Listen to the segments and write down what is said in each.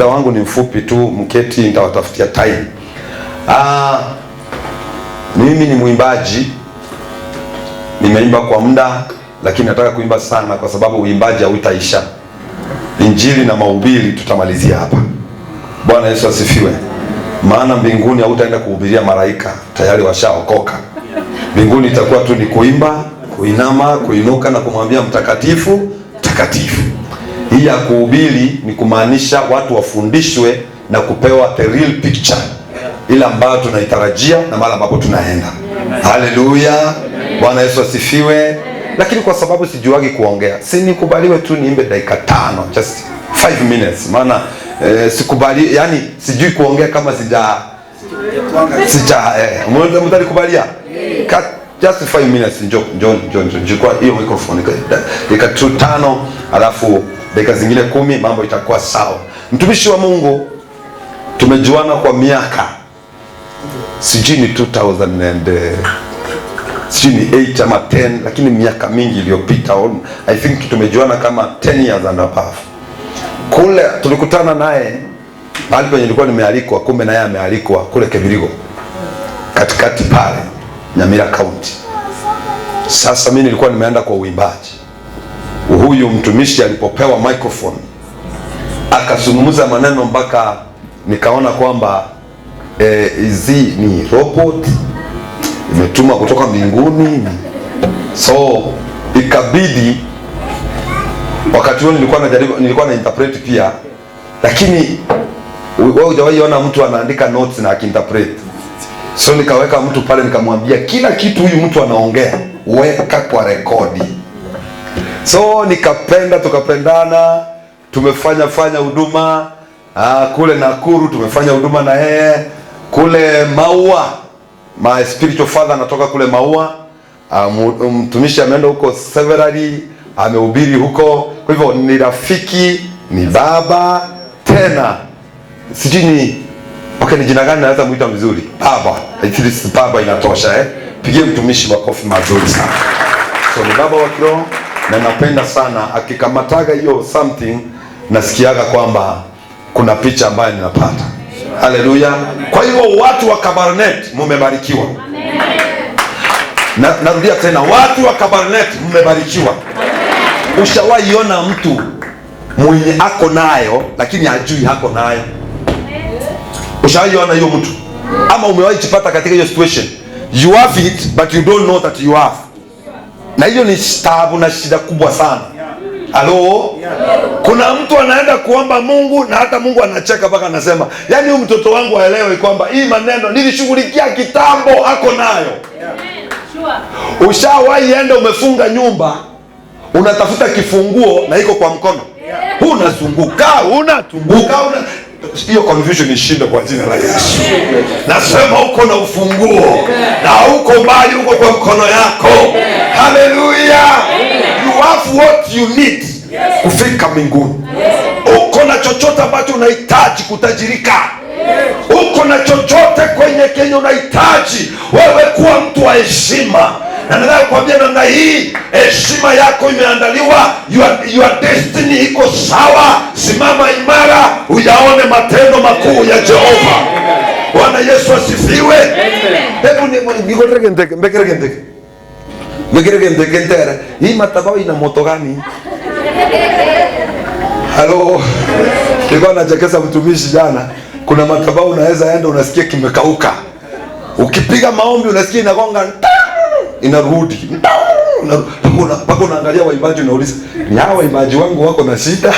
Muda wangu ni mfupi tu, mketi, nitawatafutia time. Mimi ni mwimbaji, nimeimba kwa muda, lakini nataka kuimba sana kwa sababu uimbaji hautaisha. Injili na mahubiri tutamalizia hapa. Bwana Yesu asifiwe. Maana mbinguni hautaenda kuhubiria malaika, tayari washaokoka. Mbinguni itakuwa tu ni kuimba, kuinama, kuinuka na kumwambia mtakatifu, takatifu. Hii ya kuhubiri ni kumaanisha watu wafundishwe na kupewa the real picture, ile ambayo tunaitarajia na mahali ambapo tunaenda. Haleluya, Bwana Yesu asifiwe. Lakini kwa sababu sijuagi kuongea, si nikubaliwe tu niimbe dakika 5, just 5 minutes, maana sikubali, yani sijui kuongea kama sija mtanikubalia? Just 5 minutes, njoo njoo njoo njoo, chukua hiyo microphone dakika tu 5, alafu dakika zingine 10 mambo itakuwa sawa. Mtumishi wa Mungu tumejuana kwa miaka sijui ni 2000 and sijui ni 8 ama 10, lakini miaka mingi iliyopita. I think tumejuana kama 10 years and above. Kule tulikutana naye mahali penye nilikuwa nimealikwa, kumbe naye amealikwa kule Kebirigo katikati pale Nyamira County. Sasa mimi nilikuwa nimeenda kwa uimbaji. Huyu mtumishi alipopewa microphone akazungumza maneno mpaka nikaona kwamba hizi ni robot imetumwa kutoka mbinguni. So ikabidi wakati huo nilikuwa najaribu, nilikuwa na interpret pia, lakini wewe hujawahi ona mtu anaandika notes na akiinterpret. So nikaweka mtu pale nikamwambia kila kitu huyu mtu anaongea weka kwa rekodi. So nikapenda, tukapendana, tumefanya fanya huduma kule Nakuru, tumefanya huduma na yeye kule Maua. My spiritual father anatoka kule Maua. Mtumishi ameenda huko severally, amehubiri huko. Kwa hivyo ni rafiki, ni baba tena, sijui ni okay, ni jina gani naweza muita vizuri? Baba. I think baba inatosha eh. Pigie mtumishi makofi mazuri sana. So ni baba wa kiroho na napenda sana akikamataga hiyo something, nasikiaga kwamba kuna picha ambayo ninapata. Haleluya! Kwa hivyo watu wa Kabarnet mumebarikiwa. Na, narudia tena, watu wa Kabarnet mmebarikiwa. Ushawahi ona mtu mwenye ako nayo lakini hajui ako nayo? Ushawahi ona hiyo mtu? Ama umewahi jipata katika hiyo situation? You have it but you don't know that you have. Na hiyo ni taabu na shida kubwa sana. Halo? Kuna mtu anaenda kuomba Mungu na hata Mungu anacheka mpaka anasema, yaani huyu mtoto wangu aelewe kwamba hii maneno nilishughulikia kitambo, ako nayo. Ushawahi enda umefunga nyumba, unatafuta kifunguo na iko kwa mkono, unazunguka unatunguka una hiyo confusion ishinde kwa jina la Yesu. Nasema uko na ufunguo na uko mbali, uko kwa mkono yako. Haleluya! You have what you need kufika mbinguni. Uko na chochote ambacho unahitaji kutajirika. Uko na chochote kwenye kenye unahitaji wewe kuwa mtu wa heshima, na nataka kuambia namna hii, heshima yako imeandaliwa, your destiny iko sawa. Simama imara, uyaone matendo makuu ya Jehova. Bwana Yesu asifiwe. Hebu nigotreke ndeke mbekereke ndeke mbekereke ndeke ntere, hii madhabahu ina moto gani? Halo, nilikuwa nachekesha mtumishi jana. Kuna madhabahu unaweza enda unasikia kimekauka, ukipiga maombi unasikia inagonga inarudi mpaka unaangalia waimbaji unauliza, ni hawa waimbaji wangu wako na shida?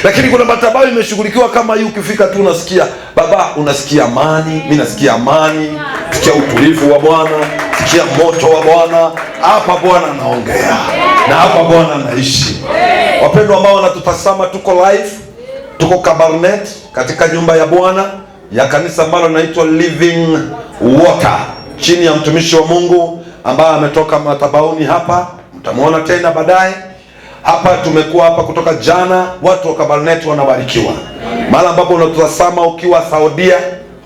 Lakini kuna madhabahu imeshughulikiwa kama hii, ukifika tu unasikia baba, unasikia amani, mimi nasikia amani, sikia utulivu wa Bwana, sikia moto wa Bwana. Hapa Bwana anaongea na hapa Bwana anaishi. Wapendwa ambao wanatutazama, tuko live, tuko Kabarnet katika nyumba ya Bwana ya kanisa ambalo linaitwa Living Water chini ya mtumishi wa Mungu ambaye ametoka madhabahuni hapa, mtamwona tena baadaye. Hapa tumekuwa hapa kutoka jana, watu wa Kabarnet wanabarikiwa. Mahali ambapo unatazama ukiwa Saudia,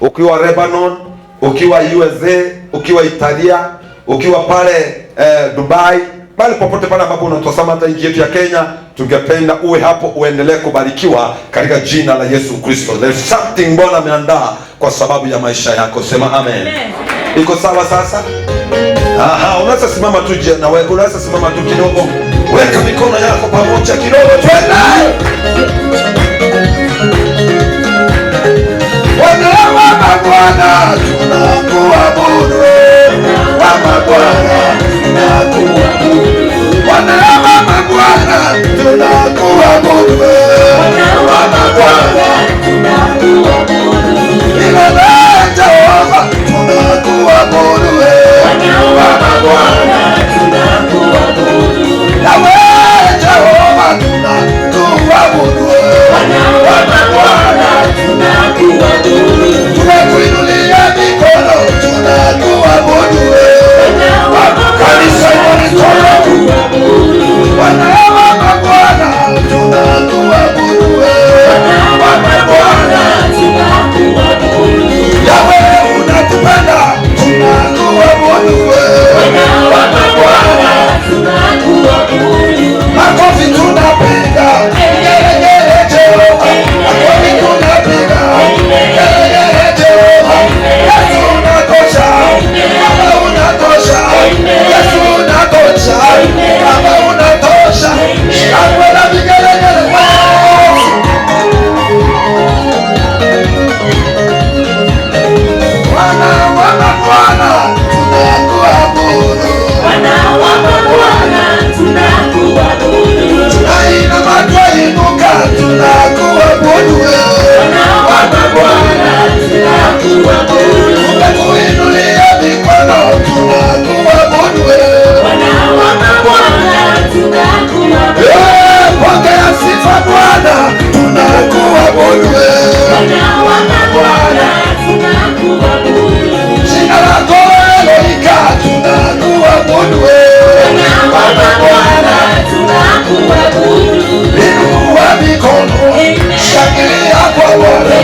ukiwa Lebanon, ukiwa USA, ukiwa Italia, ukiwa pale Dubai, pale popote pale ambapo unatazama, hata nchi yetu ya Kenya, Tungependa uwe hapo uendelee kubarikiwa katika jina la Yesu Kristo. There's something Bwana ameandaa kwa sababu ya maisha yako. Sema amen. Iko sawa sasa? Aha, unaweza simama tu na wewe, unaweza simama tu kidogo. Weka mikono yako pamoja kidogo, twende. Bwana wa Bwana tunakuabudu. Bwana Bwana tunakuabudu. Bwana wa Bwana tunakuabudu. Bwana Bwana tunakuabudu. Ila Jehova tunakuabudu. Bwana Bwana tunakuabudu. Nawe Jehova tunakuabudu. Bwana Bwana tunakuabudu. Tunakuinulia mikono tunakuabudu. Kanisa mikono. Bwana wa Bwana tunakuabudu. Bwana Bwana tunakuabudu. Yawe unatupenda tunakuabudu. Bwana Bwana tunakuabudu. Makofi tunapiga. Geregere Jehova. Makofi tunapiga. Geregere Jehova. Yesu unatosha. Baba unatosha. Yesu unatosha. Baba unatosha. Shangwe na vigelegele. Bwana wa Bwana tunakuabudu. Bwana wa Bwana tunakuabudu. Tunainama twainuka tunakuabudu. Bwana wa Bwana tunakuabudu. Tunakuinulia mikono tunakuabudu. Bwana wa Bwana tunakuabudu. Pokea sifa Bwana tunakuabudu. Bwana wa Bwana tunakuabudu. Jina lako Elohika tunakuabudu. Bwana wa Bwana tunakuabudu. Inua mikono, shangilia kwa Bwana.